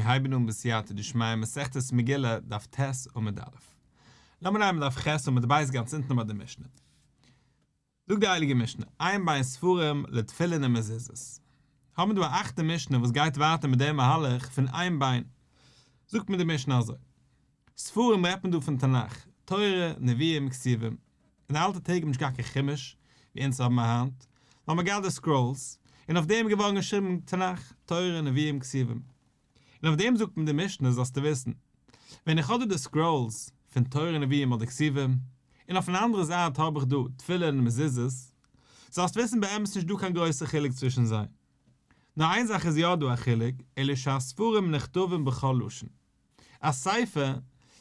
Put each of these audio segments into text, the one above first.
מיר הייבן אן בסייעתא דשמיא מסכת מגילה דף ט' עמוד א'. לאמיר נעמען דף ח' עמוד ב' גאנץ אונטן ביי די משנה. זאגט די הייליגע משנה, אין בין ספרים לתפילין ומזוזות. האבן מיר דא א אכטע משנה וואס גייט ווייטער מיט דעם מהלך פון אין בין. זאגט מיר די משנה אזוי. ספרים רעדט מען דא פון תנך, תורה, נביאים, כתובים. אין די אלטע טעג האט מען נישט געהאט קיין חומש ווי אונז האבן מיר היינט, נאר מען געהאט די scrolls, און אויף דעם איז געווארן געשריבן תנך, תורה, נביאים, כתובים. און אויף דעם זאגט מען די משנה זאלסטו וויסן, ווען איך האב דא די scrolls פון תורה נביאים אדער כתובים, און אויפן אנדערע זייט האב איך דא תפילין און מזוזות, זאלסט וויסן באמת נישט דא קיין גרויסע חילוק צווישן זיי. נאר איין זאך איז יא דא א חילוק, אלא שהספרים נכתבים בכל לשון. א ספר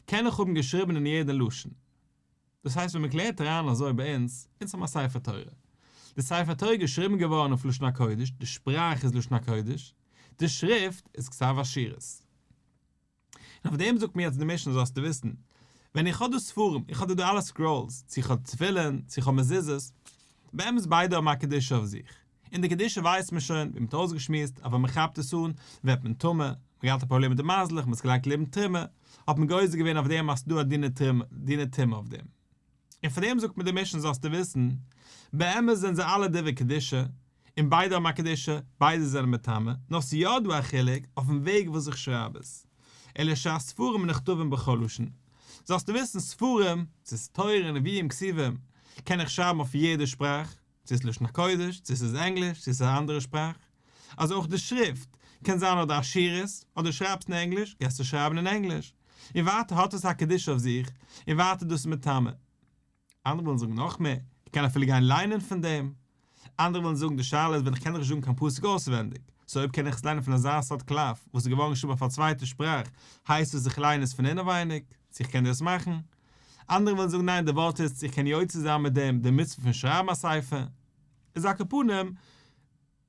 קען איך האבן געשריבן אין יעדע לשון. דאס הייסט ווען מען קלערט אריין אזוי ביי אונז, אונז האבן א ספר תורה. די ספר תורה איז געשריבן געווארן אויף לשון הקודש, די שפראך איז לשון הקודש, די שריפט איז כתב אשורית. און אויף דעם זאגט מיר יעצט די משנה זאלסטו וויסן, ווען איך האב דא ספרים, איך האב דא אלע scrolls, צו איך האב תפילין, צו איך האב מזוזות, באמת ביידע האבן א קדושה אויף זיך. און די קדושה ווייסט מען שוין, ווי מען האט אויסגעשמועסט, אז ווען מען כאפט עס אן, ווערט מען טמא, מען געהאט א פראבלעם מיט די מייזלעך, מען האט עס געלייגט לעבן תרומה, האט מען גוזר געווען אויף דעם אז ס'דא א דיני טומאה אויף דעם. און פאר דעם זאגט מען די משנה זאלסטו וויסן, באמת זענען זיי אלע דברי קדושה, און ביידע האבן א קדושה, ביידע זענען מטמא, נאר ס'איז יא דא א חילוק אויפן וועג וואס איך שרייב עס. אלא שהספרים נכתבים בכל לשון. זאלסטו וויסן ספרים, צו ס'איז תורה, נביאים, כתובים, קען איך שרייבן אויף יעדע שפראך, צו ס'איז לשון הקודש, צו ס'איז ענגליש, צו ס'איז א אנדערע שפראך. אזוי אויך די שריפט, קען זיין אדער אשורית, אדער שרייבסט אין ענגליש, גייסטו שרייבן אין ענגליש. און ווייטער האט עס א קדושה אויף זיך, און ווייטער דאס איז מטמא. אנדערע ווילן זאגן נאך מער, איך קען אפילו גיין ליינען פון דעם. אנדערע ווילן זאגן די שאלה איז ווען איך קען דאך נישט זאגן קיין פסוק אויסווענדיג, so אויב קען איך עס ליינען פון אזא סארט קלף וואס איז געווארן געשריבן אויף א צווייטע שפראך, הייסט עס איך ליין עס פון אינעווייניג, צו איך קען דאס מאכן. אנדערע ווילן זאגן ניין די ווארט איז צו איך קען יוצא זיין מיט דעם די מצוה פון שרייבן א ספר. איז על כל פנים,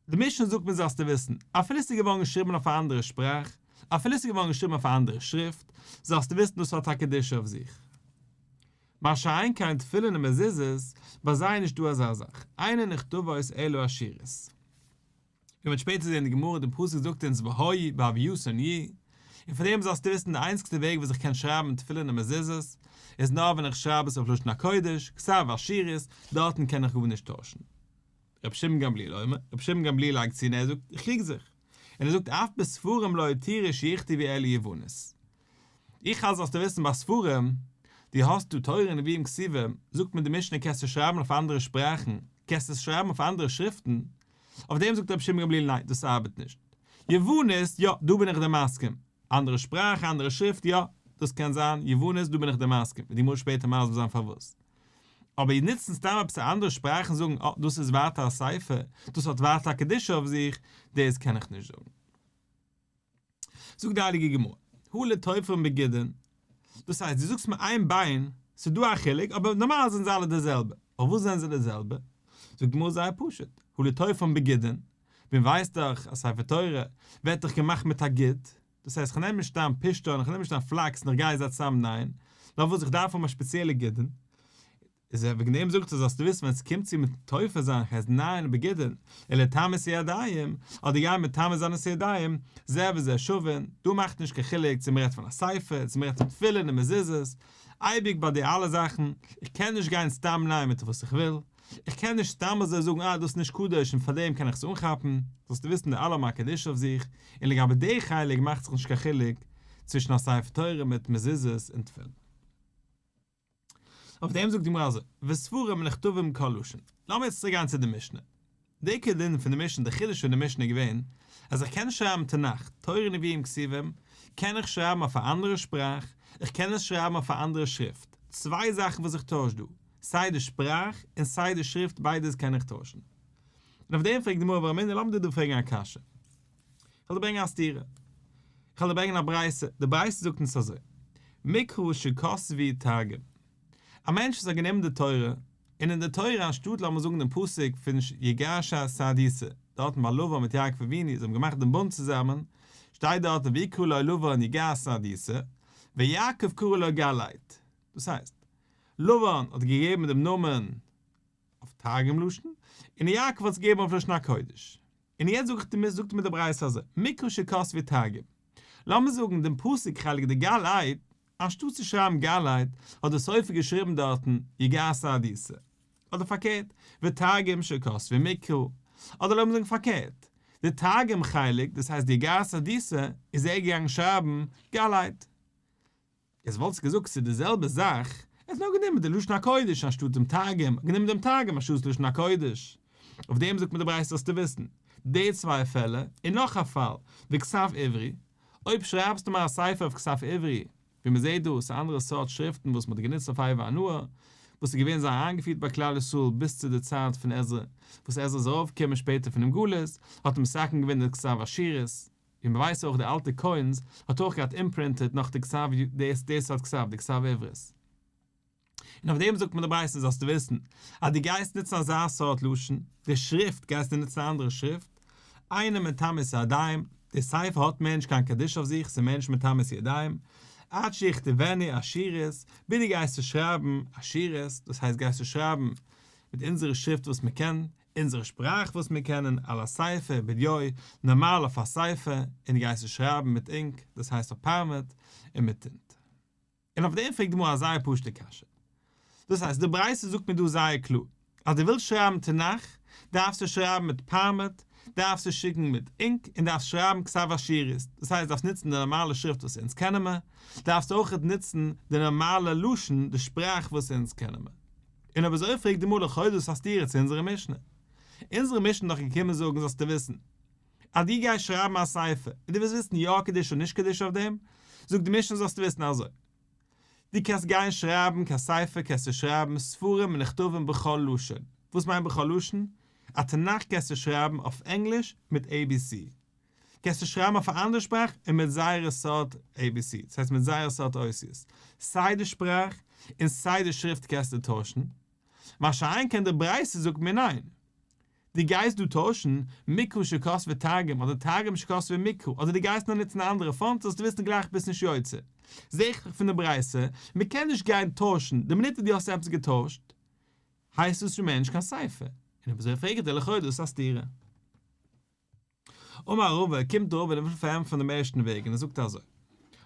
די משנה זאגט מיר זאלסטו וויסן, אפילו ס'איז געווארן געשריבן אויף א אנדערע שפראך, אפילו ס'איז געווארן געשריבן אויף א אנדערע שריפט, זאלסטו וויסן דאס האט א קדושה אויף זיך. מה שאין כן תפילין און מזוזות, ביי זיי איז נישטא אזא זאך, אינן נכתבות אלא אשורית. ווי מ'וועט שפעטער זען אין די גמרא, די פסוק זאגט אונז והיו בהוייתן יהיו, און פאר דעם זאלסטו וויסן די איינציגסטע וועג וואס איך קען שרייבן תפילין און מזוזות, איז נאר ווען איך שרייב עס אויף לשון הקודש, כתב אשורית, דארטן קען איך גארנישט טוישן. רבי שמעון גמליאל אומר, רבי שמעון גמליאל לייגט צו און ער זאגט, איך קריג זיך. און ער זאגט אף בספרים לא התירו שיכתבו אלא יוונית. איך האלט זאלסטו וויסן ביי ספרים, דו האסט דא תורה נביאים כתובים, זאגט מיר די משנה קענסטו שרייבן אויף אנדערע שפראכן, קענסט עס שרייבן אויף אנדערע שריפטן, אויף דעם זאגט רבי שמעון גמליאל ניין דאס ארבעט נישט. יוונית יא דא בין איך דיר מסכים, אנדערע שפראך אנדערע שריפט יא דאס קען זיין, יוונית דא בין איך דיר מסכים, וועט די גמרא שפעטער מסביר זיין פארוואס. אבער נוצן סתם עפעס א אנדערע שפראך און זאגן אה דאס איז ווייטער א ספר, דאס האט ווייטער א קדושה אויף זיך, דאס קען איך נישט זאגן. זאגט די הייליגע גמרא, הא לתופרן בגידין, דאס הייסט דו זאגסט מיר אין בין, ס'איז דא א חילוק, אבער נארמאל זענען זיי אלע די זעלבע, פארוואס זענען זיי די זעלבע? זאגט די גמרא זייער פשוט, הא לתופרן בגידין, מען ווייסט דאך אז ספר תורה ווערט דאך געמאכט מיט א גיד, דאס הייסט כ'נעם נישט סתם פשתן, כ'נעם נישט סתם פלאקס און איך גיי זיי צוזאם נייען, נאר וואס איך דארף האבן א שפעציעלע גידין, איז ער וועגן דעם זאגט ער זאלסטו וויסן ווען ס'קומט צו מתופר זיין הייסט נייען בגידין ולטמא את הידיים אדער גיין מטמא זיין את הידיים זה וזה שווין, דא מאכט נישט קיין חילוק צו מ'רעדט פון א ספר צו מ'רעדט פון תפילין און מזוזות, אייביג ביי די אלע זאכן, איך קען נישט גיין סתם נייען מיט וואס איך וויל, איך קען נישט סתם אזוי זאגן אה דאס איז נישט קדוש און פארדעם קען איך עס אנכאפן, זאלסטו וויסן די אלע האבן א קדושה אויף זיך, און לגבי די חלק מאכט זיך נישט קיין חילוק צווישן א ספר תורה מיט מזוזות און תפילין. אויף דעם זאגט די גמרא אזוי, וספרים נכתבים בכל לשון. לאמיר יעצט צוריק גיין צו די משנה. די עיקר דין פון די משנה, די חידוש פון די משנה איז געווען, אז איך קען שרייבן תנך, תורה נביאים כתובים, קען איך שרייבן אויף א אנדערע שפראך, איך קען עס שרייבן אויף א אנדערע שריפט. צוויי זאכן וואס איך טויש דא, סיי די שפראך און סיי די שריפט ביידעס קען איך טוישן. און אויף דעם פרעגט די גמרא ורמינהו לאמיר דיר דא פרעגן א קשיא. כ'וועל דיר ברענגען א סתירה. כ'וועל דיר ברענגען א ברייתא. די ברייתא זאגט אונז אזוי, מקרא שכתבו תרגום. א מענטש וואס האט גענומען די תורה, און אין די תורה אנשטאט לאמיר זאגן דעם פסוק פון יגע סהדותא, דארטן ביי לבן מיט יעקב אבינו, זיי האבן געמאכט דעם בונד צוזאמען, שטייט דארטן ויקרא לו לבן יגר שהדותא, ויעקב קרא לו גלעד. דאס הייסט, לבן האט געגעבן דעם נאמען אויף תרגום לשון, און יעקב האט עס געגעבן אויף לשון הקודש. און יעצט זאג איך דיר, זאגט מיר די ברייתא אזוי, מקרא שכתבו תרגום. לאמיר זאגן דעם פסוק חלק די גלעד, אנשטאט צו שרייבן גלעד, האט דער סופר געשריבן דארטן יגעת עדיסה. אדער פארקערט, ותרגום שכתבו מקרא. אדער לאמיר זאגן פארקערט, די תרגום חלק, דאס הייסט די יגעת עדיסה, איז ער געגאנגען שרייבן גלעד. יעצט וואלטסט געזאגט ס'איז די זעלבע זאך, ער האט נאר גענומען די לשון הקודש אנשטאט דעם תרגום, גענומען דעם תרגום אנשטאט לשון הקודש. אויף דעם זאגט מיר די ברייתא זאלסטו וויסן, די צוויי פעלער, און נאך א פאל, וכתב עברי, אויב שרייבסטו מיר א ספר אויף כתב עברי, ווי מען זעט דא, ס'איז אנדערע סארט שריפטן וואס מען האט גענוצט אויף עבר הנהר, וואס איז געווען זייער איינגעפירט ביי כלל ישראל ביז צו די צייט פון עזרא, וואס עזרא איז ארויפגעקומען שפעטער פונעם גלות, האט ער מתקן געווען די כתב אשורית. ווי מען ווייסט אויך די אלטע coins האט אויך געהאט אימפרינטעד נאך די כתב די די סארט כתב די כתב עברית. און אויף דעם זאגט מען די ברייתא זאלסטו וויסן אז דו גייסט נוצן אזא סארט לשון, די שריפט גייסטו נוצן א אנדערע שריפט, אינו מטמא את הידיים, די ספר האט מער נישט קיין קדושה אויף זיך, ס'איז מער נישט מטמא את הידיים, עד שיכתבנו אשורית, ביז דו גייסט עס שרייבן אשורית, דאס הייסט גייסט עס שרייבן מיט אונזערע שריפט וואס מען קען, אונזערע שפראך וואס מיר קענען, על הספר, בדיו, נארמאל אויף א ספר, און דו גייסט עס שרייבן מיט ink, דאס הייסט אויף פארמעט, און מיט טינט. און אויף דעם פרעגט די גמרא א זייער פשוט'ע קשיא. דאס הייסט, די ברייתא זאגט מיר דא זייער קלאר, אז דו ווילסט שרייבן תנך, דארפסטו שרייבן מיט פארמעט, דארפסטו שיקן מיט ink, און דארפסט שרייבן כתב אשורית, דאס הייסט דארפסט נוצן די נארמאלע שריפט וואס אונז קענען מיר, דארפסט אויכעט נוצן די נארמאלע לשון, די שפראך וואס אונז קענען מיר. און אויב אזוי פרעגט די גמרא לכאורה דאס א סתירה צו אונזערע משנה. אונזערע משנה איז דאך געקומען זאגן זאלסטו וויסן אז דו גייסט שרייבן א ספר און דו ווילסט וויסן יא קדושה און נישט קדושה אויף דעם, זאגט די משנה זאלסטו וויסן אזוי, דו קענסט גיין שרייבן קיין ספר קענסטו שרייבן ספרים נכתבים בכל לשון, וואס מיינט בכל לשון? א תנך קענסטו שרייבן אויף ענגליש מיט ABC, קענסטו שרייבן אויף א אנדערע שפראך און מיט זייערע סארט ABC, דאס הייסט מיט זייערע סארט אותיות, סיי די שפראך און סיי די שריפט קענסטו טוישן, מה שאין כן די ברייתא זאגט מיר ניין, דו גייסט דא טוישן מקרא שכתבו תרגום אדער תרגום שכתבו מקרא אדער דו גייסט נאר נוצן א אנדערע פאנט זאלסטו וויסן גלייך ביסט נישט יוצא, זעה איך דאך פון די ברייתא מען קען נישט גיין טוישן די מינוט וואס דו האסט עפעס געטוישט הייסט עס שוין מער נישט קיין ספר, און אויב אזוי פרעג איך דיר לכאורה דאס איז א סתירה. אמר רבא, קומט רבא און וויל פארענטפערן דעם ערשטן וועג און ער זאגט אזוי,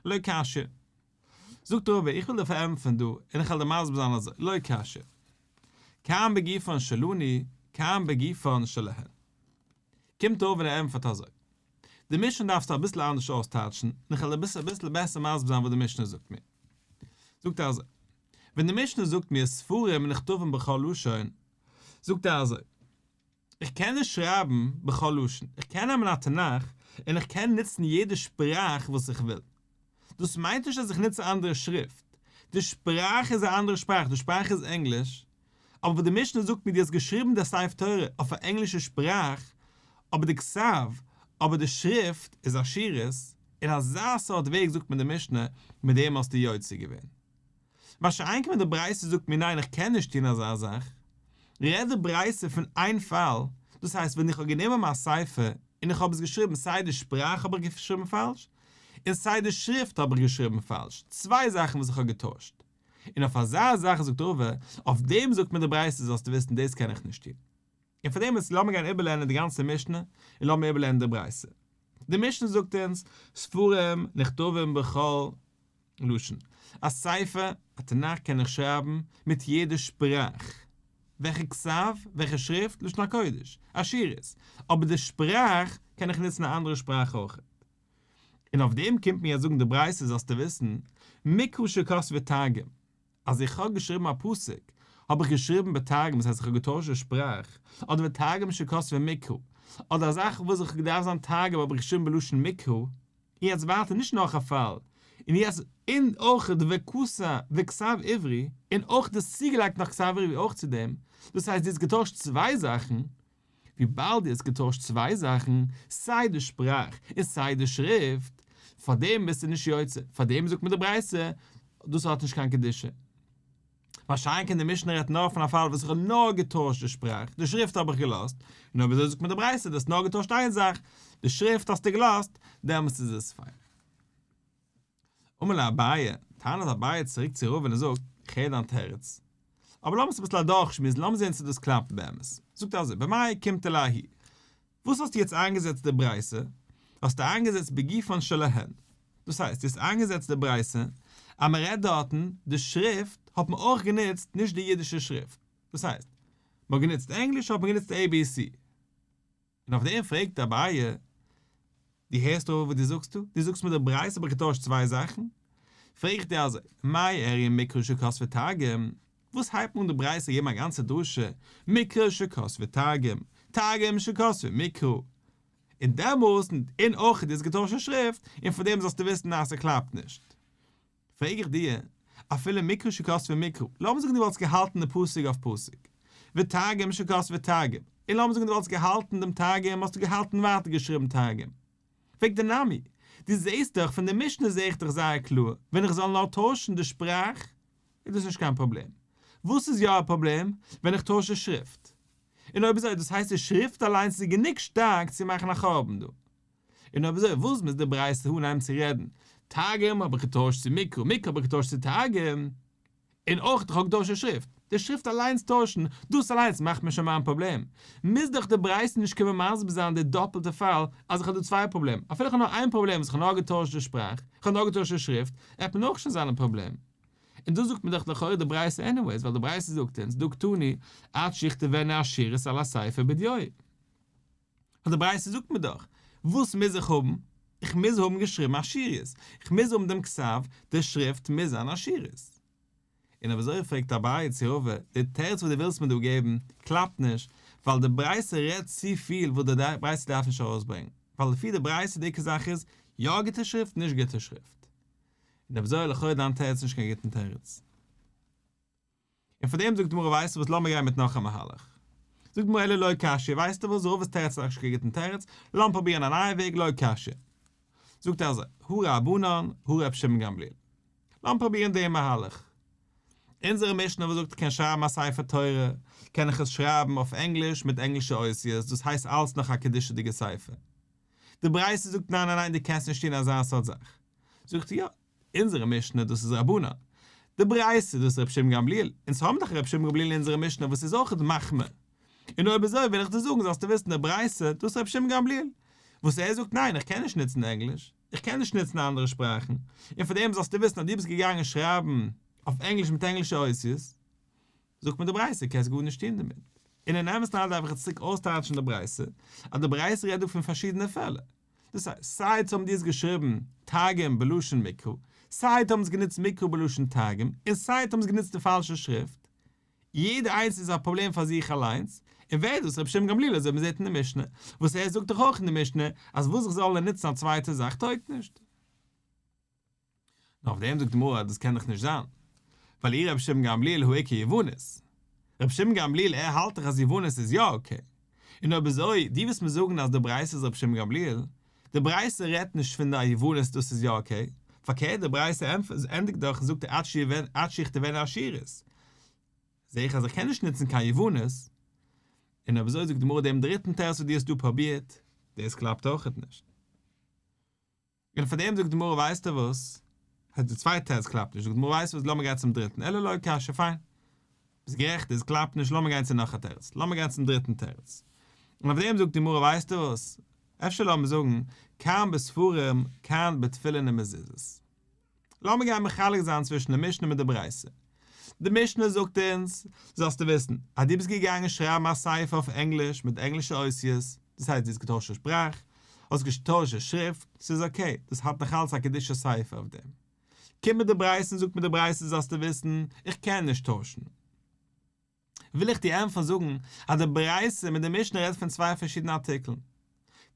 לא קשיא. זאגט רבא, איך וויל דיר פארענטפערן דא און איך וועל דיר מסביר זיין אזוי, לא קשיא. כאן בגופן שלנו, כאן בגופן שלהן. קומט רבא און ער ענטפערט אזוי, די משנה דארפסטו אביסל אנדערש אויסטייטשן און איך וועל דיר אביסל בעסער מסביר זיין וואס די משנה זאגט מיר. זאגט ער אזוי, ווען די משנה זאגט מיר ספרים נכתבים בכל לשון, זאגט ער אזוי, איך קען נישט שרייבן בכל לשון, איך קען נעמען א תנך און איך קען נוצן יעדע שפראך וואס איך וויל. דאס מיינט נישט אז איך נוץ א אנדערע שריפט, די שפראך איז א אנדערע שפראך, די שפראך איז ענגליש, אבער וואס די משנה זאגט מיר דו האסט געשריבן די ספר תורה אויף א ענגלישע שפראך, אבער די כתב, אבער די שריפט איז אשורית, אין אזא סארט וועג זאגט מיר די משנה, מיט דעם האסטו יוצא געווען. מה שאין כן ווען די ברייתא זאגט מיר ניין איך קען נישט טון אזא זאך, רעדט די ברייתא פון איין פאל, דאס הייסט ווען איך האב גענומען מיין ספר און איך האב עס געשריבן סיי די שפראך האב איך געשריבן פאלש, און סיי די שריפט האב איך געשריבן פאלש, צוויי זאכן וואס איך האב געטוישט. און אויף אזא זאך זאגט רבא, אויף דעם זאגט מיר די ברייתא זאלסטו וויסן דאס קען איך נישט טון. און פאר דעם איז לאמיר גיין איבערלערנען די גאנצע משנה, און לאמיר איבערלערנען די ברייתא. די משנה זאגט אונז, ספרים נכתבים בכל לשון. א ספר, א תנך קען איך שרייבן מיט יעדע שפראך. וועלכע כתב, וועלכע שריפט, לשון הקודש, אשורית. אבער די שפראך קען איך נוצן א אנדערע שפראך אויך. און אויף דעם קומט מיר יעצט זאגן די ברייתא זאלסטו וויסן, מקרא שכתבו תרגום. אז איך האב געשריבן א פסוק, האב איך געשריבן בתרגום, דאס הייסט איך האב געטוישט די שפראך, אדער ותרגום שכתבו מקרא, אדער א זאך וואס איך האב געדארפט זיין תרגום האב איך געשריבן בלשון מקרא, און יעצט ווייטער נישט נאך א פאל, און יעצט און אויך די וכסה וכתב עברי, און אויך דאס צוגעלייגט נאך כתב עברי אויך צו דעם, דאס הייסט דו האסט געטוישט צוויי זאכן, וויבאלד דו האסט געטוישט צוויי זאכן, סיי די שפראך און סיי די שריפט, פאר דעם ביסטו נישט יוצא, פאר דעם זאגט מען די ברייתא, דאס האט נישט קיין קדושה. מה שאין כן די משנה רעדט נאר פון א פאל וואס איך האב נאר געטוישט די שפראך, די שריפט האב איך געלאזט, און אויב אזוי זאגט מען די ברייתא, דו האסט נאר געטוישט איין זאך, די שריפט האסטו געלאזט, דעמאלטס איז עס פיין. אמר ליה אביי, טענה'ט אביי צוריק צו רבא און זאגט, איך הער דיין תירוץ, אבער לאמיר עס אביסל אדורכשמועסן, לאמיר זען צו דאס קלאפט באמת. זאגט ער אזוי, במאי אוקימתא לההיא? וואס האסטו יעצט איינגעזעצט די ברייתא? האסטו איינגעזעצט בגופן שלהן. דאס הייסט, דו האסט איינגעזעצט די ברייתא אז מען רעדט דארטן, די שריפט האט מען אויך גענוצט נישט די אידישע שריפט. דאס הייסט, מען האט גענוצט ענגליש האט מען גענוצט ABC. און אויף דעם פרעגט אביי, דו הערסט רבא וואס דו זאגסט דא? דו זאגסט מיט די ברייתא האב איך געטוישט צוויי זאכן? פרעג איך דיר אזוי, מאי איריא מקרא שכתבו תרגום, וואס הייבט אן די ברייתא געבן א גאנצע דרשה, מקרא שכתבו תרגום, תרגום שכתבו מקרא, און דעמאלס, און אויך דו האסט געטוישט די שריפט, און פון דעם זאלסטו וויסן אז ס'קלאפט נישט. פרעג איך דיר, אפילו מקרא שכתבו מקרא, לאמיר זאגן דו וואלטסט געהאלטן די פסוק אויף פסוק, ותרגום שכתבו תרגום, און לאמיר זאגן דו וואלטסט געהאלטן דעם תרגום האסטו געהאלטן ווייטער געשריבן תרגום. פרעגט ער נמי, דו זעסט דאך פון די משנה זע איך דאך זייער קלאר, ווען איך זאל נאר טוישן די שפראך איז דאס נישט קיין פראבלעם. וואס איז יא א פראבלעם? ווען איך טויש די שריפט. און אויב אזוי דאס הייסט די שריפט אליינס איז גענוג שטארק צו מאכן א חורבן דא. און אויב אזוי וואס מוז די ברייתא אנהייבן צו רעדן? תרגום האב איך געטוישט צו מקרא, מקרא האב איך געטוישט צו תרגום, און אויך איך האב געטוישט די שריפט. די שריפט אליינס טוישן, דאס אליינס מאכט מיר שוין מיין פראבלעם. מוז דאך די ברייתא נישט קומען מסביר זיין די דאפלטע פאל אז איך האב דא צוויי פראבלעם. אפילו איך האב נאר איין פראבלעם וואס איך האב נאר געטוישט די שפראך, איך האב נאר געטוישט די שריפט, עט מיר אויך שוין זיין א פראבלעם. און דאס זאגט מיר דאך לכאורה די ברייתא anyways, ווייל די ברייתא זאגט אונז, דהא קתני, עד שיכתבנה אשורית על הספר בדיו. ווייל די ברייתא זאגט מיר דאך, וואס מוז איך האבן? איך מוז האבן געשריבן אשורית, איך מוז האבן דעם כתב, די שריפט מוז זיין אשורית. און אויב אזוי פרעגט אביי צו רבא, די תירוץ וואס דו ווילסט מיר דא געבן, קלאפט נישט, ווייל די ברייתא רעדט צופיל וואס די ברייתא דארף נישט ארויסברענגן, ווייל לפי די ברייתא די עיקר זאך איז, יא גוטע שריפט נישט גוטע שריפט. און אויב אזוי לכאורה דיין תירוץ נישט קיין גוטן תירוץ. און פאר דעם זאגט די גמרא ווייסטו וואס לאמיר גיין מיט נאך א מהלך. זאגט די גמרא אלא לא קשיא ווייסטו וואס רבא'ס תירוץ איז נישט קיין גוטן תירוץ, לאמיר פרובירן א נייע וועג לא קשיא. זאגט ער אזוי, הא רבנן, הא ר' שמעון גמליאל. לאמיר פרובירן דעם מהלך. אונזערע משנה וואס זאגט איך קען שרייבן א ספר תורה, קען איך עס שרייבן אויף ענגליש מיט ענגלישע אותיות, דאס הייסט אלץ נאך א קדושה'דיגע ספר. די ברייתא זאגט ניין ניין ניין דו קענסט נישט טון אזא סארט זאך. זאגט ער יא, אונזערע משנה דאס איז רבנן, די ברייתא דאס איז רבי שמעון גמליאל, אונז האבן דאך רבי שמעון גמליאל אין אונזערע משנה וואס איז אויכעט מחמיר, און אויב אזוי וויל איך דיר זאגן זאלסטו וויסן די ברייתא דאס איז רבי שמעון גמליאל, וואס ער זאגט ניין איך קען נישט נוצן ענגליש, איך קען נישט נוצן אנדערע שפראכן, און פאר דעם זאלסטו וויסן אז דו ביסט געגאנגען שרייבן אויף ענגליש מיט ענגלישע אותיות, זאגט מיר די ברייתא קענסט גארנישט טון דערמיט, און אין אמת'ן אריין דארף איך יעצט צוריק אויסטייטשן די ברייתא, אז די ברייתא רעדט דא פון פארשידענע פעלער, דאס הייסט, סיי צו האבן די עס געשריבן תרגום בלשון מקרא, סיי צו האבן עס גענוצט מקרא בלשון תרגום, און סיי צו האבן עס גענוצט די פאלשע שריפט, יעדע איינס איז א פראבלעם פאר זיך אליינס, און ווער איז דאס רבי שמעון גמליאל אזוי ווי מען זעט אין די משנה, וואס ער זאגט דאך אויך אין די משנה אז וואס איך זאל נוצן א צווייטע זאך טויגט נישט. נאר אויף דעם זאגט די גמרא אז דאס קען דאך נישט זיין, ווייל אי רבי שמעון גמליאל הא איכא יוונית. רבי שמעון גמליאל ער האלט דאך אז יוונית איז יא okay. און אויב אזוי, דו וועסט מיר זאגן אז די ברייתא איז רבי שמעון גמליאל? די ברייתא רעדט נישט פון א יוונית דאס איז יא okay, פארקערט די ברייתא ענדיגט דאך און זאגט עד שיכתבנה אשורית. זע איך אז איך קען נישט נוצן קיין יוונית. און אויב אזוי זאגט די גמרא דעם דריטן תירוץ וואס דו האסט דא פרובירט, דאס קלאפט אויכעט נישט. און פאר דעם זאגט די גמרא ווייסטו וואס, די צווייטע תירוץ קלאפט נישט, זאגט די גמרא ווייסטו וואס לאמיר גיין צום דריטן, אלא לא קשיא פיין, ביסט גערעכט עס קלאפט נישט לאמיר גיין צו נאך א תירוץ, לאמיר גיין צום דריטן תירוץ, און אויף דעם זאגט די גמרא ווייסטו וואס, אפשר לאמיר זאגן, כאן בספרים כאן בתפילין ומזוזות. לאמיר גיין מחלק זיין צווישן די משנה מיט די ברייתא. די משנה זאגט אונז, זאלסטו וויסן, אז דו ביסט געגאנגען שרייבן א ספר אויף ענגליש מיט ענגלישע אותיות, דאס הייסט דו האסט געטוישט די שפראך, האסט געטוישט די שריפט, ס'איז okay, דאס האט נאך אלץ א קדושת ספר אויף דעם. קומט מיט די ברייתא און זאגט מיט די ברייתא זאלסטו וויסן, איך קען נישט טוישן. וויל איך דיר ענטפערן זאגן אז די ברייתא מיט די משנה רעדט פון צוויי פארשידענע ארטיקלן.